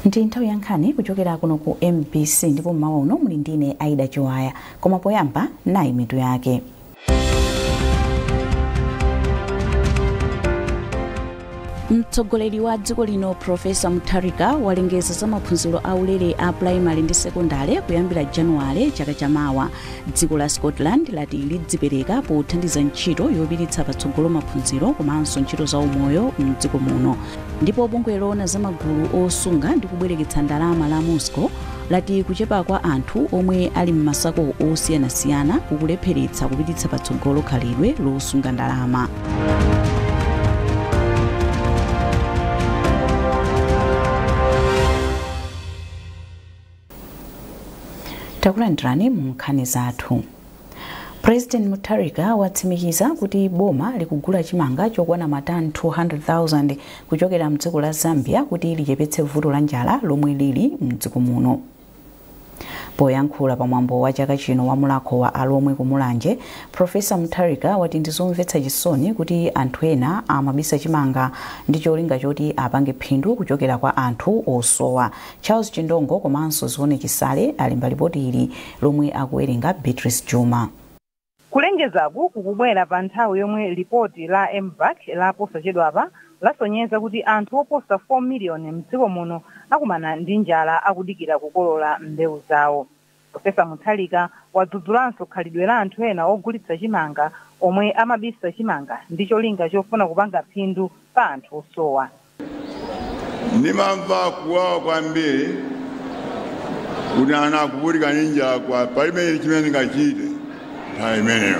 Ndi nthawi ya nkhani kuchokera kuno ku MBC, ndipo mmawa uno muli ndine Aida Chiwaya. Koma poyamba nayi mitu yake. Mtsogoleri wa dziko lino Profesa Mutharika walengeza za maphunziro aulere a primary ndi sekondale kuyambira Januwale chaka chamawa. Dziko la Scotland lati lidzipereka pothandiza ntchito yopititsa patsogolo maphunziro komanso ntchito za umoyo mdziko muno. Ndipo bungwe loona za magulu osunga ndi kubwereketsa ndalama la Moscow lati kuchepa kwa anthu omwe ali m'masako osiyanasiyana kukulepheretsa kupititsa patsogolo khalidwe losunga ndalama. Takulandirani mu nkhani zathu. President Mutharika watsimikiza kuti boma likugula chimanga chokwana matani 200,000 kuchokera mdziko la Zambia kuti lichepetse vuto la njala lomwe lili mdziko muno. Poyankhula pamwambo wa chaka chino wa mulakho wa alomwe kumulanje, Profesa Mutharika wati ndizomvetsa chisoni kuti anthu ena amabisa chimanga ndi cholinga choti apange phindu kuchokera kwa anthu osowa. Charles Chindongo komanso Zione Chisale alemba lipoti ili lomwe akuwerenga Beatrice Juma. Kulengezaku kukubwera pa nthawi yomwe lipoti la MVAC la posachedwapa lasonyeza kuti anthu oposa 4 miliyoni mdziko muno akumana ndi njala akudikira kukolola mbewu zawo. Profesa Mutharika wadzudzulanso khalidwe la anthu ena ogulitsa chimanga omwe amabisa chimanga ndi cholinga chofuna kupanga phindu pa anthu osowa. Ndimamva kuwawa kwambiri kuti ana akuvutika ndi njala kwa palibe chimene ndingachite nthawi imeneyo,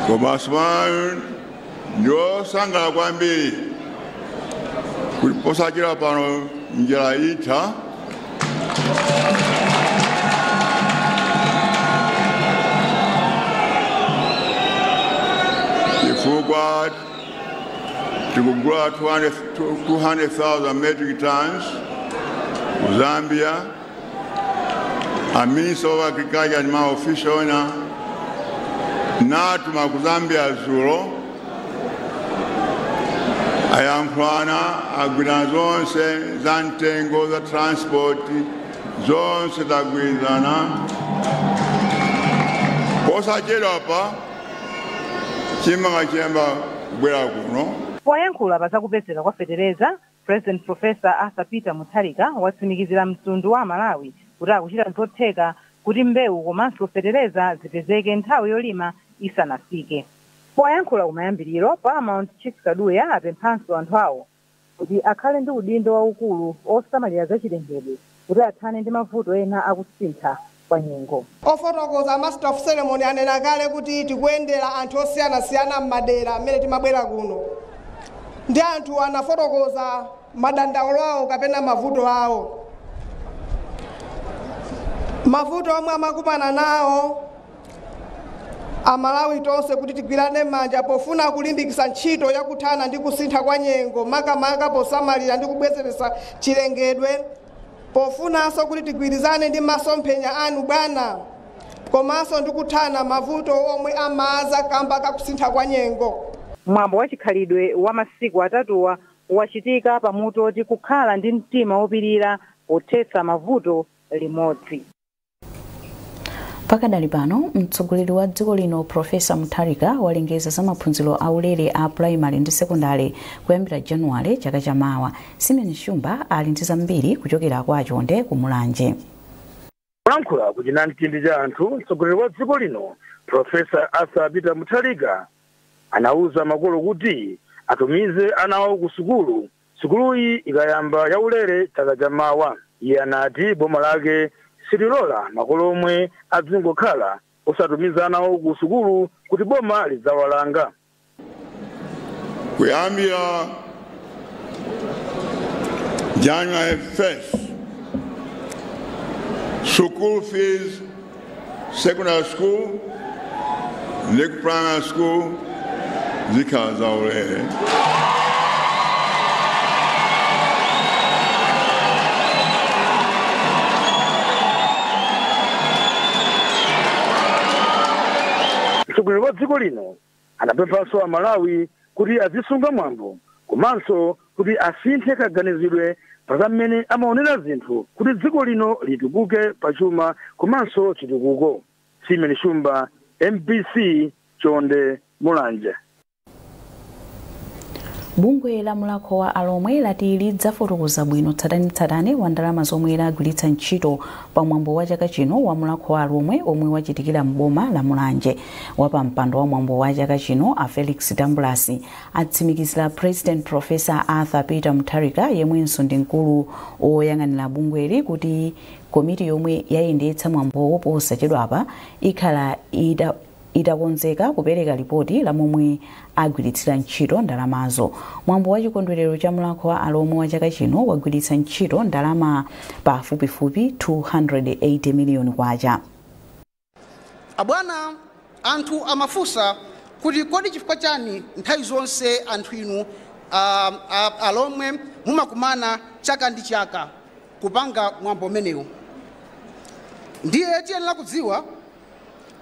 koma tsopano ndiosangalala kwambiri kuti posachedwa pano njala itha. Chifukwa tikugula 200,000 metric tons ku Zambia. A Minister of Agriculture and my official owner natuma ku Zambia dzulo ayankhulana agwirana zonse za mtengo za transport zonse tagwirizana. Posachedwa pa chimanga chiyamba kubwera kuno. Poyankhula pa zakupezeka kwa fetereza, President Professor Arthur Peter Mutharika watsimikizira mtundu wa Malawi kuti akuchita zotheka kuti mbewu komanso fetereza zipezeke nthawi yolima isanafike. Poyankhula kumayambiriro, Paramount Chief Kaduya apemphanso anthu awo kuti akhale ndi udindo waukulu osamalira zachilengedwe kuti athane ndi mavuto ena akusintha kwa nyengo. Ofotokoza Master of Ceremony anena kale kuti tikuyendera anthu osiyanasiyana m'madera amene timabwera kuno, ndi anthu anafotokoza madandaulo awo kapena mavuto awo. Mavuto omwe amakumana nawo Amalawi tonse kuti tigwirane manja pofuna kulimbikitsa ntchito yakuthana ndi kusintha kwa nyengo, makamaka posamalira ndi kubwezeretsa chilengedwe, pofunanso kuti tigwirizane ndi masomphenya anu bwana, komanso ndi kuthana mavuto omwe amaza kamba kakusintha kwa nyengo. Mwambo wa chikhalidwe wa masiku atatuwa wachitika pamutu oti kukhala ndi mtima wopirira pothetsa mavuto limodzi. Pakadali pano mtsogoleri wa dziko lino Profesa Mutharika walengeza za maphunziro aulere a primary ndi sekondale kuyambira Januwale chaka chamawa. Simon Shumba ali ndi zambiri kuchokera kwa Chonde kumulanje. Kulankhula kuti namtindi cha anthu, mtsogoleri wa dziko lino Profesa Arthur Peter Mutharika anauza makolo kuti atumize ana awo ku sukulu, sukuluyi ikayamba yaulere chaka chamawa. Iye anati boma lake sililola makolo omwe adzingokhala osatumiza ana awo ku sukulu kuti boma lidzawalanga. Kuyambira January 1st, school fees, secondary school ndi primary school zikhala zaulere. Mtsogoleri wa dziko lino anapemphanso Amalawi kuti azisunga mwambo komanso kuti asinthe kaganizidwe Pa zam'mene amaonera zinthu kuti dziko lino litukuke pachuma komanso chitukuko. Simon Shumba, MBC, Chonde, Mulanje. Bungwe la Mulhako wa Alomwe lati lidzafotokoza bwino tsatanetsatane wa ndalama zomwe lagwiritsa ntchito pa mwambo wa chaka chino wa Mulhako wa Alomwe omwe wachitikira m'boma la Mulanje. Wapampando wa mwambo wa chaka chino, a Felix Tambulasi, atsimikizira President Professor Arthur Peter Mutharika, yemwenso ndi mkulu woyang'anira bungweli, kuti komiti yomwe yayendetsa mwambowo posachedwapa ikhala itakonzeka kupereka ripoti la momwe agwiritsira ntchito ndalamazo. Mwambo wa chikondwerero cha Mulhako wa Alomwe wa chaka chino wagwiritsa ntchito ndalama pafupifupi 280 miliyoni kwacha. Abwana, anthu amafunsa kuti kodi chifukwa chani nthawi zonse anthu inu Alomwe mumakumana chaka ndi chaka kupanga mwambo umenewu? Ndiye tiyenera kudziwa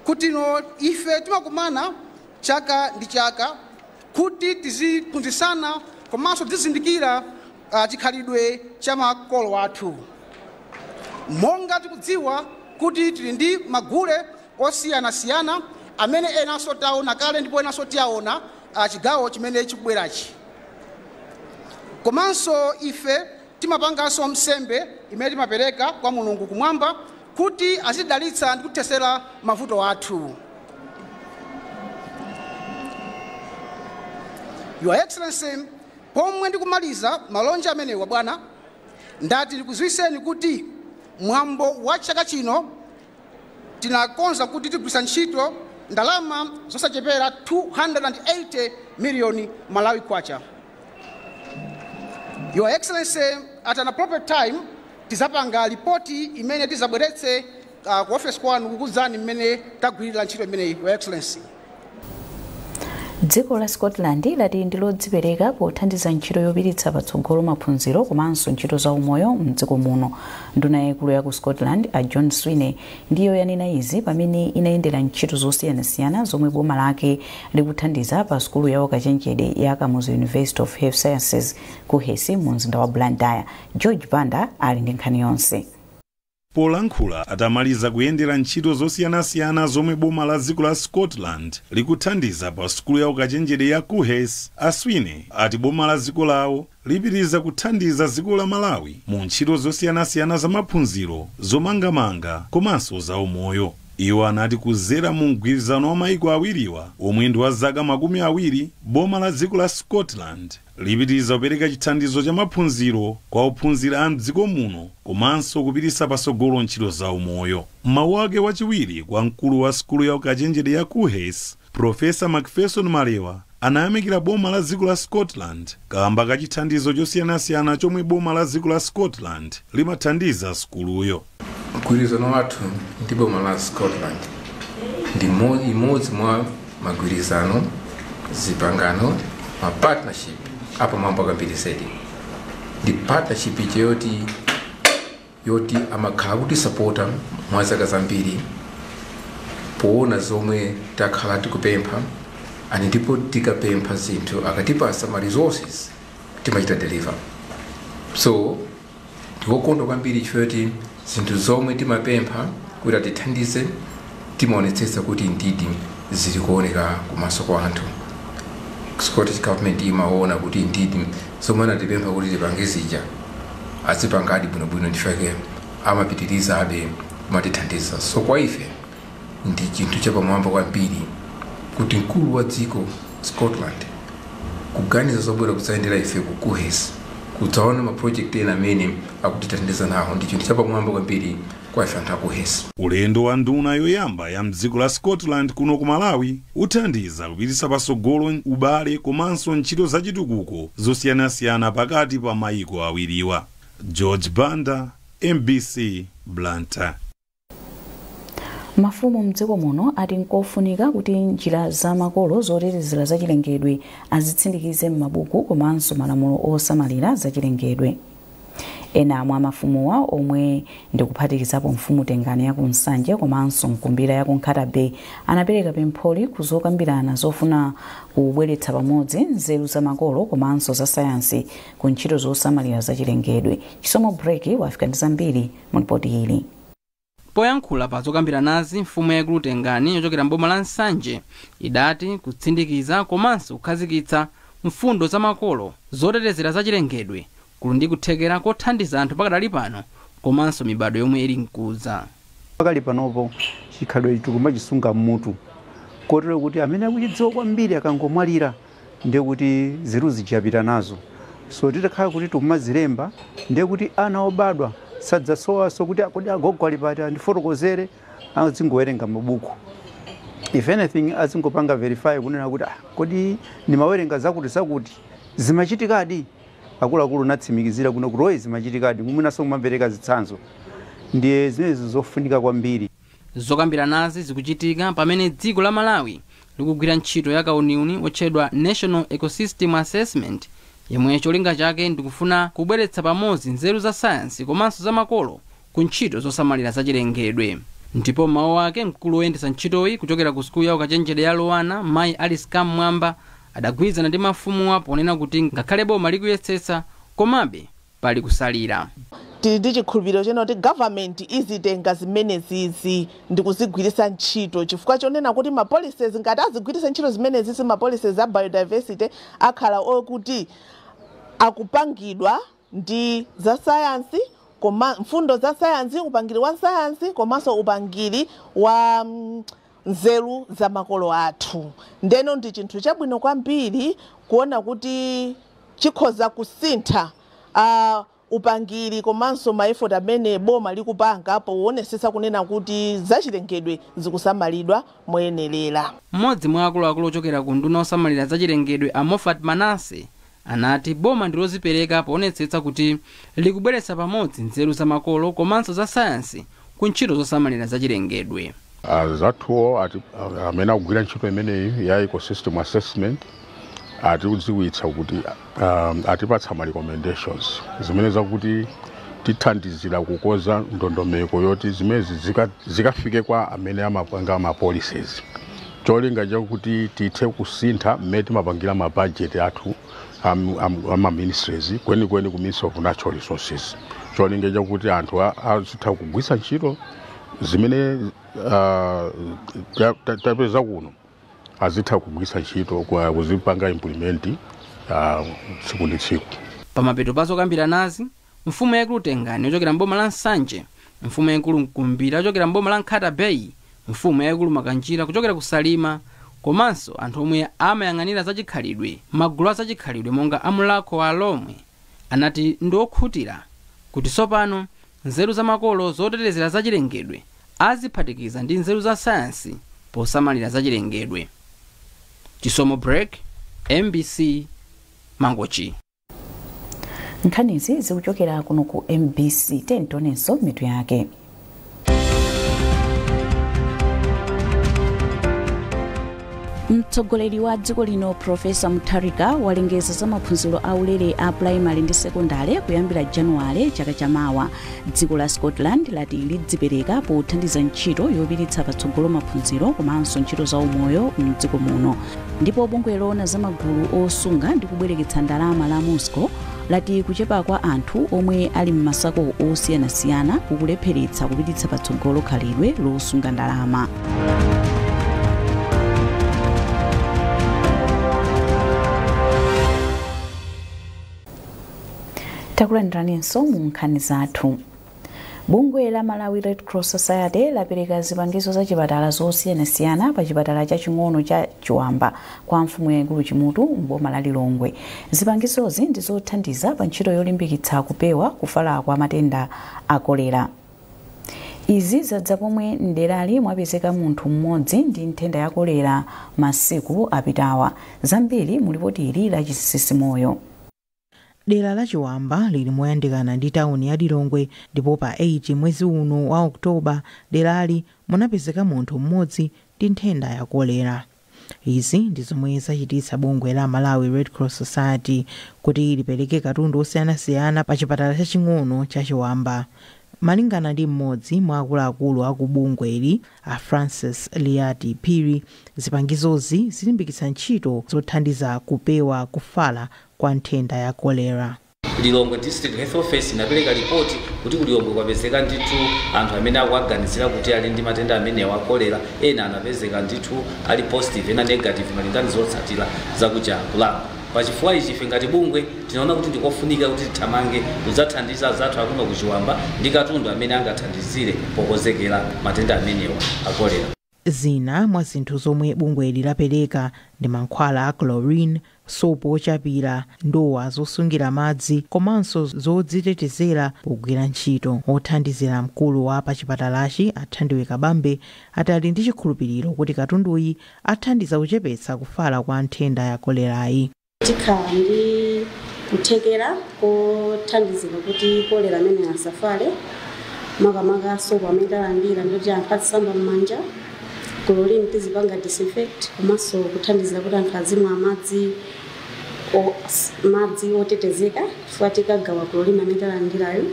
kuti no, ife timakumana chaka ndi chaka kuti tiziphunzitsana komanso tizizindikira chikhalidwe cha makolo athu, monga tikudziwa kuti tili ndi magule osiyanasiyana amene enanso taona kale ndipo enanso tiyaona chigawo chimene chikubwerachi. Komanso ife timapanganso nsembe imene timapereka kwa Mulungu kumwamba kuti azidalitsa ndi kuthesera mavuto athu. Your Excellency, pomwe ndikumaliza malonje amenewa, bwana, ndati ndikudziwitseni kuti mwambo wa chaka chino tinakonza kuti tigwiritsa ntchito ndalama zosachepera 280 miliyoni Malawi kwacha. Your Excellency, at an appropriate time tizapanga ripoti imene tizabweretse ku office kwanu kukuuzani mmene tagwirira ntchito imeneyi, Your Excellency. Dziko la Scotland lati ndi lodzipereka pothandiza ntchito yopititsa patsogolo maphunziro komanso ntchito za umoyo mdziko muno. Nduna yaikulu ya ku Scotland, a John Swinney, ndiyo yanena izi pamene inayendera ntchito zosiyanasiyana zomwe boma lake likuthandiza pa sukulu ya ukachenjede ya Kamuzu University of Health Sciences, KUHeS, mu mzinda wa Blantyre. George Banda ali ndi nkhani yonse. Polankhula atamaliza kuyendera ntchito zosiyanasiyana zomwe boma la dziko la Scotland likuthandiza pa sukulu ya ukachenjede ya KUHeS, a Swinney ati boma la dziko lawo lipitiriza kuthandiza dziko la Malawi mu ntchito zosiyanasiyana za maphunziro, zomangamanga komanso za umoyo. Iwo anati kuzera mu mgwirizano wa maiko awiriwa omwe ndi wa zaka 20, boma la dziko la Scotland lipitiriza kupereka chithandizo cha maphunziro kwa ophunzira a mdziko muno komanso kupititsa patsogolo ntchito za umoyo. Mawu ake wachiwiri kwa mkulu wa sukulu ya ukachenjede ya KUHeS, Profesa Macpherson Malewa, anayamikira boma la dziko la Scotland kamba ka chithandizo chosiyanasiyana chomwe boma la dziko la Scotland limathandiza sukuluyo. Mgwirizano wathu ndi boma la Scotland ndi imodzi mwa magwirizano, zipangano, ma partnership apamwamba kwambiri zedi. Ndi partnership ije yoti amakhala kutisapota mwa zaka zambiri poona zomwe takhala tikupempha ani, ndipo tikapempha zinthu akatipasa ma resources timachita deliver. So ndikokondwa kwambiri chifukwa choti zinthu zomwe timapempha kuti atithandize timaonetsetsa kuti ndidi zili kuoneka kumaso kwa anthu. Scottish Government imaona kuti ndidi zomwe anatipempha kuti tipange zija azipangadi bwinobwino, ndifake amapitirizabe kumatithandiza. So kwa ife ndi chinthu chapamwamba kwambiri kuti mkulu wa dziko Scotland kuganiza zobwera kudzayendera ife ku KUHeS kudzaona ma project ena amene akutithandiza nawo ndi chinthu chapamwamba kwambiri kwa ife anthu a KUHeS. Ulendo wa nduna yoyamba ya mdziko la Scotland kuno ku Malawi uthandiza kupititsa patsogolo ubale komanso ntchito zachitukuko zosiyanasiyana pakati pa mayiko awiriwa. George Banda, MBC, Blantyre. Mafumu mdziko muno ati nkofunika kuti njira zamakolo zotetezera zachilengedwe azitsindikize m'mabuku komanso malamulo osamalira zachilengedwe. Ena mwa mafumuwa omwe ndikuphatikizapo mfumu Tengani ya ku Nsanje komanso Mkumbira ya ku Nkhata Bay anapereka pempholi kuzokambirana zofuna kubweretsa pamodzi nzeru za makolo komanso za sayansi ku ntchito zosamalira zachilengedwe. Chisomo Break wafika ndi zambiri mu ripoti ili. Poyankhula pa zokambiranazi, mfumu yaikulu Tengani yochokera mboma la Nsanje idati kutsindikiza komanso kukhazikitsa mfundo za makolo zotetezera zachilengedwe kuli ndi kuthekera kothandiza anthu pakadali pano komanso mibado yomwe ili mkudza. Pakali panopo chikhalidwe tikumachisunga mmutu, kotero kuti amene akuchidziwa kwambiri akangomwalira ndiye kuti nzeru zijapita nazo. So titakhala kuti tikumazilemba ndiye kuti ana obadwa sadzasowaso kuti kodi agogo ali pati andifotokozere, azingowerenga mabuku. If anything azingopanga verify kunena kuti kodi nimawerenga zakuti zakuti zimachitikadi. Akuluakulu natsimikizira kuno kuti oyi zimachitikadi, mwinanso kumapereka zitsanzo. Ndiye zimenezo zofunika kwambiri. Zokambiranazi zikuchitika pamene dziko la Malawi likugwira ntchito ya kauniuni otchedwa National Ecosystem Assessment, yomwe cholinga chake ndikufuna kubweretsa pamodzi nzeru za sayansi komanso za makolo ku ntchito zosamalira zachilengedwe. Ndipo mawu ake mkulu woyendetsa ntchitoyi kuchokera ku sukulu ya ukachenjede ya Lowana, mayi Alice Kamwamba, adagwirizana ndi mafumuwa ponena kuti ngakhale boma likuyesetsa komabe pali kusalira. Tili ndi chikhulupiriro chena kuti government izitenga zimenezizi ndi kuzigwiritsa ntchito, chifukwa chonena kuti ma policies ngati azigwiritsa ntchito zimenezizi, ma policies a biodiversity akhala okuti akupangidwa ndi za sayansi, koma mfundo za sayansi, upangiri wa sayansi komanso upangiri wa nzeru za makolo athu. Ndeno ndi chinthu chabwino kwambiri kuona kuti chikhoza kusintha upangiri komanso ma effort amene boma likupanga powonesesa kunena kuti zachilengedwe zikusamalidwa moyenerera. Mmodzi mwa akuluakulu ochokera ku nduna osamalira zachilengedwe a Moffat Manase anati boma ndilozipereka poonetsetsa kuti likubweretsa pamodzi nzeru za makolo komanso za sayansi ku ntchito zosamalira zachilengedwe. Zathuwo amene akugwira ntchito imeneyi ya ecosystem assessment atikudziwitsa kuti atipatsa ma recommendations zimene zakuti tithandizira kukoza ndondomeko yoti zimezi zikafike kwa amene amapanga ma policies, cholinga chakuti tithe kusintha mmene timapangira ma budget athu ama ministries, kwenikweni ku Ministry of Natural Resources, cholinga chakuti anthu azitha kugwiritsa ntchito zimene tapeza kuno, azitha kugwiritsa ntchito kuzipanga implement tsiku ndi tsiku. Pamapeto pa zokambiranazi, mfumu yaikulu Tengani yochokera mboma la Nsanje, mfumu yaikulu Mkumbira yochokera mboma la Nkhata Bay, mfumu yaikulu Makanjira kuchokera ku Salima, komanso anthu omwe amayang'anira zachikhalidwe, magulu a zachikhalidwe monga amulakho wa Alomwe, anati ndi okhutira kuti tsopano nzeru za makolo zotetezera zachilengedwe aziphatikiza ndi nzeru za sayansi posamalira zachilengedwe. Chisomo Break, MBC, Mangochi. Nkhanizi zikuchokera kuno ku MBC. Tentonenso mitu yake. Mtsogoleri wa dziko lino Profesa Mutharika walengeza za maphunziro aulere a primary ndi sekondale kuyambira Januwale chaka chamawa. Dziko la Scotland lati lidzipereka pothandiza ntchito yopititsa patsogolo maphunziro komanso ntchito za umoyo mdziko muno. Ndipo bungwe loona za magulu osunga ndi kubwereketsa ndalama la Moscow lati kuchepa kwa anthu omwe ali m'masako osiyanasiyana kukulepheretsa kupititsa patsogolo khalidwe losunga ndalama. Takulandiraninso mu nkhani zathu. Bungwe la Malawi Red Cross Society lapereka zipangizo za chipatala zosiyanasiyana pa chipatala chaching'ono cha Chiwamba kwa mfumu yaikulu Chimutu m'boma la Lilongwe. Zipangizozi ndi zothandiza pa ntchito yolimbikitsa kupewa kufala kwa matenda a kolera. Izi zadza pomwe mderali mwapezeka munthu mmodzi ndi nthenda ya kolera masiku apitawa. Zambiri mu lipoti ili la Chisisimoyo. Dera la Chiwamba lili moyandikana ndi tawuni ya Lilongwe, ndipo pa 8 mwezi uno wa Oktoba derali munapezeka munthu mmodzi ndi nthenda ya kolera. Izi ndi zomwe zachititsa bungwe la Malawi Red Cross Society kuti lipereke katundu osiyanasiyana pa chipatala chaching'ono cha Chiwamba. Malingana ndi mmodzi mwa akuluakulu aku bungweli, a Francis Liati Phiri, zipangizozi zilimbikitsa ntchito zothandiza kupewa kufala kwa nthenda ya kolera. Lilongwe District Health Office inapereka ripoti kuti ku Lilongwe kwapezeka ndithu anthu amene akuaganizira kuti ali ndi matenda amenewa a kolera. Ena anapezeka ndithu ali positive, ena negative, malingana ndi zotsatira zakucha kulapa. Pachifukwa ichi, ife ngati bungwe tinaona kuti ndikofunika kuti tithamange kudzathandiza azathu akuno ku Chiwamba ndi katundu amene angathandizire pokonzekera matenda amenewa a kolera. Zina mwa zinthu zomwe bungweli lapereka ndi mankhwala a chlorine, sopo ochapira, ndowa zosungira madzi komanso zodzitetezera pogwira ntchito. Othandizira mkulu wa pachipatalachi, Athandiwe Kabambe, ati ali ndi chikhulupiriro kuti katunduyi athandiza kuchepetsa kufala kwa nthenda ya kolerayi. Tikhala ndi kuthekera kothandizira kuti kolera amene asafale, makamaka sopo amene talandira, ndikuti anthu azisamba m'manja, chlorine tizipanga disinfect, komanso kuthandizira kuti anthu azimwa madzi otetezeka, chifukwa tikagawa chlorine amene talandirayo,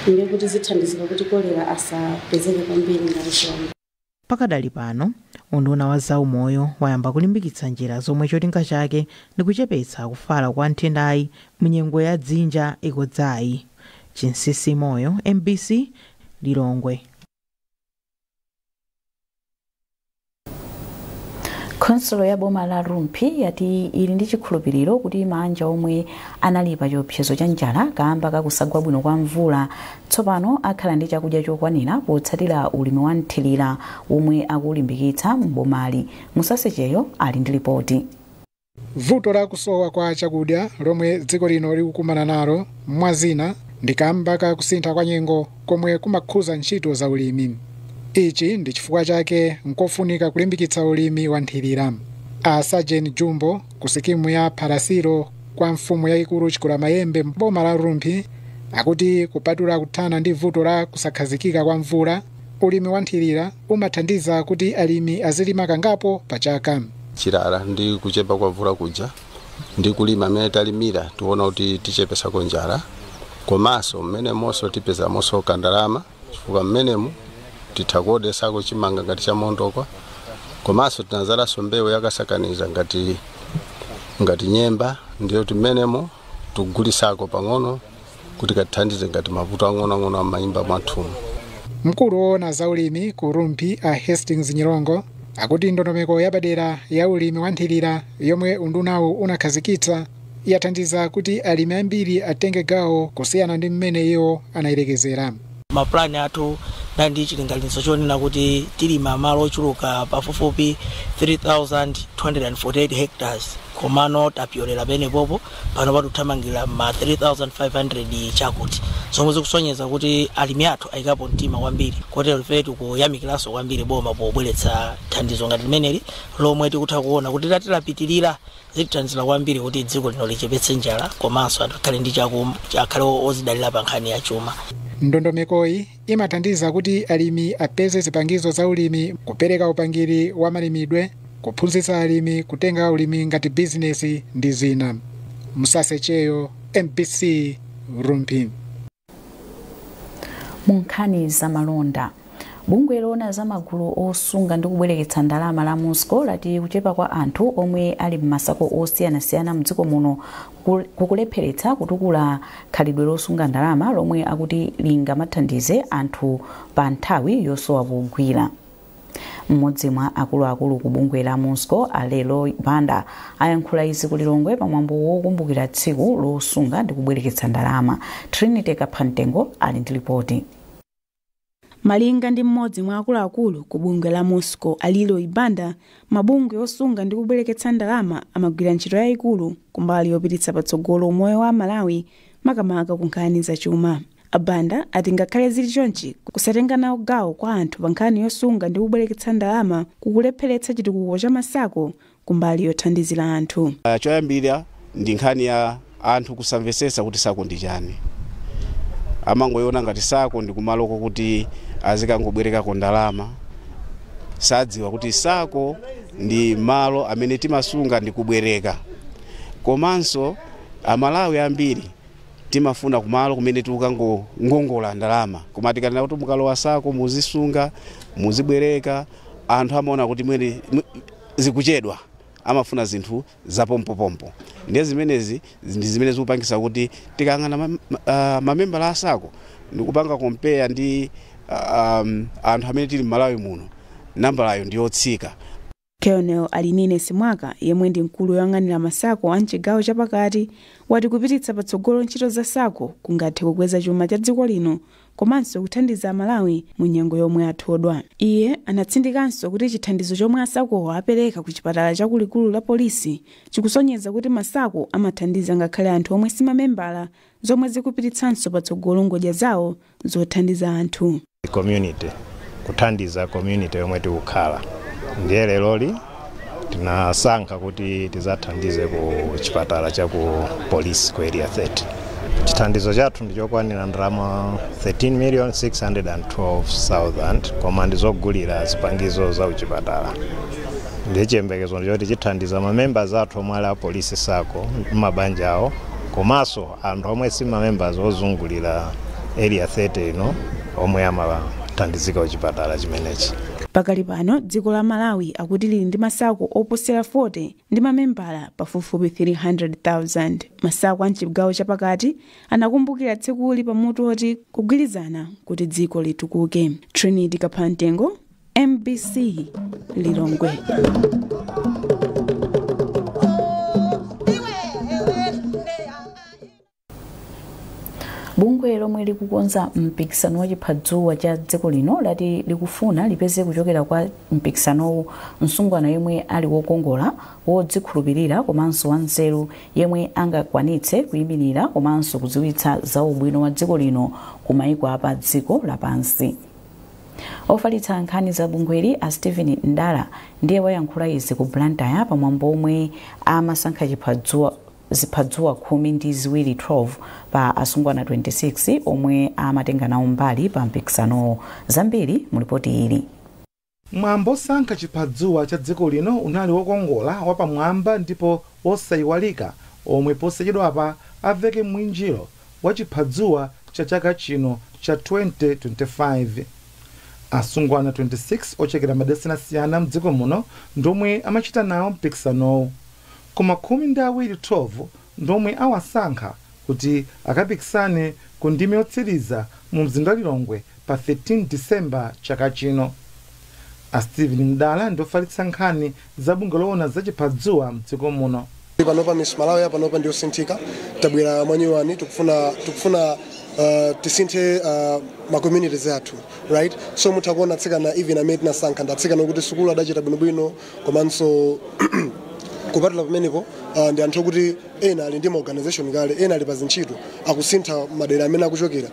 ndiye kuti zithandizira kuti kolera asapezeke kwambiri ngati Chiwamba. Pakadali pano, unduna wa zaumoyo wayamba kulimbikitsa njira zomwe cholinga chake ndi kuchepetsa kufala kwa nthendayi munyengo ya dzinja ikudzayi. Chinsisi Moyo, MBC, Lilongwe. Khonsolo ya boma la Rumphi yati ili ndi chikhulupiriro kuti manja omwe anali pa chiopsezo cha njala kamba kakusagwa bwino kwa mvula tsopano akhala ndi chakudya chokwanira potsatira ulimi wa nthirira omwe akulimbikitsa m'bomali. Musasecheyo ali ndi ripoti. Vuto la kusowa kwa chakudya lomwe dziko lino likukumana nalo mwazina ndi kamba ka kusintha kwa nyengo komwe kumakhuza ntchito za ulimi. Ichi ndi chifukwa chake nkofunika kulimbikitsa ulimi wa nthirira. A Sergeant Jumbo ku sikimu ya Phalasiro kwa mfumu yayikulu Chikulamayembe mboma la Rumphi akuti kupatula kuthana ndi vuto la kusakhazikika kwa mvula, ulimi wa nthirira umathandiza kuti alimi azilima kangapo pa chaka. Chilala ndi kuchepa kwa mvula kuja ndi kulima amene talimira, tiona kuti tichepesako njala, komanso mmene monso tipezamonso kandalama, chifukwa mmenemu titha kuodesako chimanga ngati cha mondokwa, komanso tinazalanso mbewu yakasakaniza ngati nyemba, ndiyo timenemo tikugulisako pang'ono kuti katithandize ngati mavuto ang'onoang'ono amayimba mwathumu. Mkulu woona za ulimi ku Rumphi, a Hastings Nyirongo, akuti ndondomeko yapadera ya ulimi wa nthirira yomwe undunawu unakhazikitsa yathandiza kuti alimi ambiri atenge gawo kusiyana ndi mmene iwo anayerekezera. Mapulani athu ndi chilinganizo chonena kuti tilima malo ochuluka pafupifupi 3248 hectares, komano tapyolera penepopo, pano patuthamangira ma 3500 chakuti, zomwe zikusonyeza kuti alimi athu ayikapo mtima kwambiri. Kotero ife tikuyamikiranso kwambiri boma pobweretsa thandizo ngati limeneli, lomwe tikutha kuona kuti tatilapitirira zitithandizira kwambiri kuti dziko lino lichepetse njala, komanso anthu akhale ndi akhale ozidalira pa nkhani ya chuma. Ndondomekoyi imathandiza kuti alimi apeze zipangizo za ulimi, kupereka upangiri wa malimidwe, kuphunzitsa alimi kutenga ulimi ngati bizinesi ndi zina. Msasecheyo, MBC, Rumphi. Mu nkhani za malonda, bungwe loona za magulu osunga ndi kubwereketsa ndalama la MUSCO lati kuchepa kwa anthu omwe ali m'masako osiyanasiyana mdziko muno kukulepheretsa kutukula khalidwe losunga ndalama lomwe akuti lingamathandize anthu pa nthawi yosowa pogwira. Mmodzi mwa akuluakulu ku bungwe la MUSCO, Alelo Banda, ayankhula izi ku Lilongwe pamwambo wokumbukira tsiku losunga ndi kubwereketsa ndalama. Trinity Kaphantengo ali ndi ripoti. Malinga ndi mmodzi mwa akuluakulu ku bungwe la MUSCO, Alilo Ibanda, mabungwe osunga ndi kubwereketsa ndalama amagwira ntchito yayikulu kumbali yopititsa patsogolo moyo wa Malawi, makamaka ku nkhani zachuma. Abanda ati ngakhale zili chonchi, kusatenga nawo gawo kwa anthu pa nkhani yosunga ndi kubwereketsa ndalama kukulepheretsa chitukuko cha masako kumbali yothandizira anthu. Choyambira ndi nkhani ya anthu kusamvetsetsa kuti sako ndi chani. Amangoiona ngati sako ndi kumaloko kuti azikangobwerekako ndalama. Sadziwa kuti SACCO ndi malo amene timasunga ndi kubwereka. Komanso Amalawi ambiri timafuna kumalo kumene tikukangongola ndalama, koma tikanena kuti mukalowa SACCO muzisunga, muzibwereka, anthu amaona kuti mwene zikuchedwa, amafuna zinthu zapompopompo. Ndiye zimenezi ndi zimene zikupangisa kuti tikayang'ana mamembala a SACCO ndikupanga compare ndi anthu amene tili m'Malawi muno, nambalayo ndiyotsika. Colonel Alinine Simwaka, yemwe ndi mkulu woyang'anira ma SACCO a mchigawo chapakati, wati kupititsa patsogolo ntchito za SACCO kungathe kukweza chuma cha dziko lino komanso kuthandiza Amalawi mu nyengo yomwe athodwa. Iye anatsindikanso kuti chithandizo chomwe a SACCOwo apereka ku chipatala chakulikulu la polisi chikusonyeza kuti ma SACCO amathandiza ngakhale anthu omwe simamembala, zomwe zikupititsanso patsogolo ngodya zawo zothandiza anthu. Community, kuthandiza community yomwe tikukhala. Ndiye leroli tinasankha kuti tizathandize ku chipatala cha ku polisi ku Area 30. Chithandizo chathu ndichokwanira ndalama 13 million 612,000, koma ndizogulira zipangizo za uchipatala. Ndiye chiyembekezo ndichoti chithandiza mamembers athu omwe ali a polisi SACCO, mabanja awo, komanso anthu omwe si mamembers ozungulira Area 30 ino omwe amathandizika kuchipatala chimenechi. Pakali pano dziko la Malawi akuti lili ndi ma SACCO oposera 40 ndi mamembala pafupifupi 300,000. Ma SACCO a mchigawo chapakati anakumbukira tsikuli pamutu oti kugwirizana kuti dziko litukuke. Trinity Kaphantengo, MBC, Lilongwe. Bungwe lomwe likukonza mpikisano wa chiphadzuwa cha dziko lino lati likufuna lipeze kuchokera kwa mpikisanowu msungwana yemwe ali wokongola, wodzikhulupirira komanso wanzeru, yemwe angakwanitse kuyimirira komanso kudziwitsa za ubwino wa dziko lino ku mayiko apa dziko lapansi. Ofalitsa nkhani za bungweli a Stephen Ndala ndiye wayankhula izi ku Blantyre pamwambo omwe amasankha ziphadzuwa 12 12 pa asungwana 26 omwe amatenga nawo mbali pa mpikisanowo. Zambiri mulipoti ili. Mwambo osankha chiphadzuwa cha dziko lino unali wokongola, wapamwamba ndipo wosayiwalika, omwe posachedwapa aveke mwinjiro wa chiphadzuwa cha chaka chino cha 2025. Asungwana 26 ochokera madera osiyanasiyana mdziko muno ndomwe amachita nawo mpikisanowu, koma 12 12 ndomwe awasankha kuti akapikisane ku ndime yotsiriza mu mzinda wa Lilongwe pa 13 Disemba chaka chino. A Stephen Mdala ndiofalitsa nkhani za bungwe loona za chiphadzuwa mdziko muno. Panopa Miss Malawi panopa ndiyosinthika, tabwera mwanyuwani, tikufuna tisinthe ma communities athu, right? So mutha kuona atsikana even amene tinasankha ndi atsikana okuti sukulu adachita bwinobwino, komanso kupatula pamenepo ndi anthu okuti ena ali ndi ma organization kale, ena ali pa zintchito, akusintha madera amene akuchokera.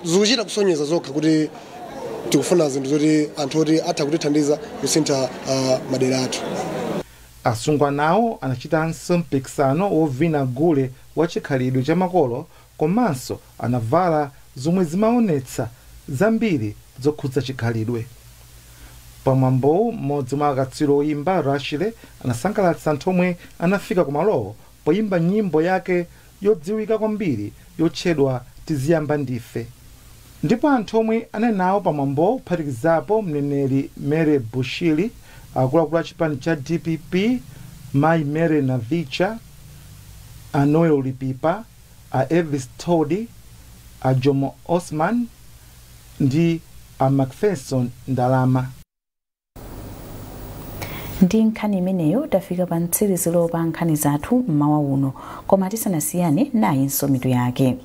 Zikuchita kusonyeza zokha kuti tikufuna zinthu zoti anthu oti atha kutithandiza kusintha madera athu. Asungwanawo anachitanso mpikisano wovina gule wa chikhalidwe cha makolo, komanso anavala zomwe zimaonetsa zambiri zokhudza chikhalidwe. Pamwambowu mmodzi mwa akatswiri oyimba, Rashile, anasangalatsa anthu omwe anafika kumalowo poyimba nyimbo yake yodziwika kwambiri yotchedwa Tiziyamba Ndife. Ndipo anthu omwe anali nawo pamwambowu kuphatikizapo mneneri Mary Bushiri, akuluakulu a chipani cha DPP, Mai Mary Navicha, a Noel Lipipa, a Elvis Todi, a Jomo Osman ndi a Macpherson Ndalama. Ndi nkhani imeneyo tafika pa mtsiriziro pa nkhani zathu mmawa uno, koma tisanasiyane nayinso mitu yake.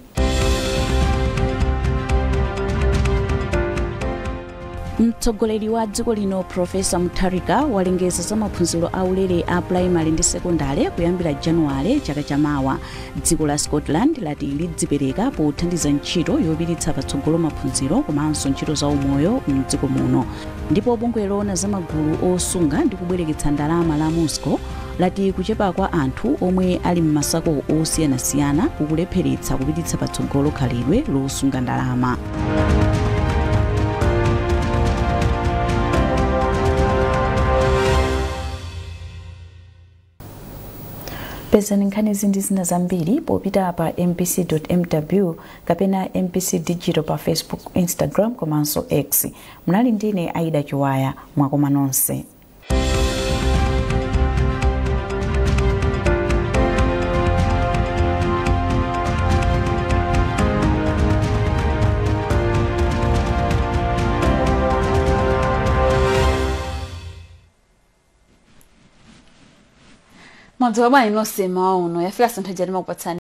Mtsogoleri wa dziko lino Profesa Mutharika walengeza za maphunziro aulere a primary ndi sekondale kuyambira Januwale chaka chamawa. Dziko la Scotland lati lidzipereka pothandiza ntchito yopititsa patsogolo maphunziro komanso ntchito za umoyo mdziko muno. Ndipo bungwe loona za magulu osunga ndi kubwereketsa ndalama la Musco lati kuchepa kwa anthu omwe ali m'ma SACCO osiyanasiyana kukulepheretsa kupititsa patsogolo khalidwe losunga ndalama. Pezani nkhani ndi zina zambiri popita pa mbc.mw kapena MBC Digital pa Facebook, Instagram komanso X. Munali ndine Aida Chiwaya. Mwakoma nonse. Mwadzuka bwanji nonse? Mawa uno yafika santhu ija timakupatsani.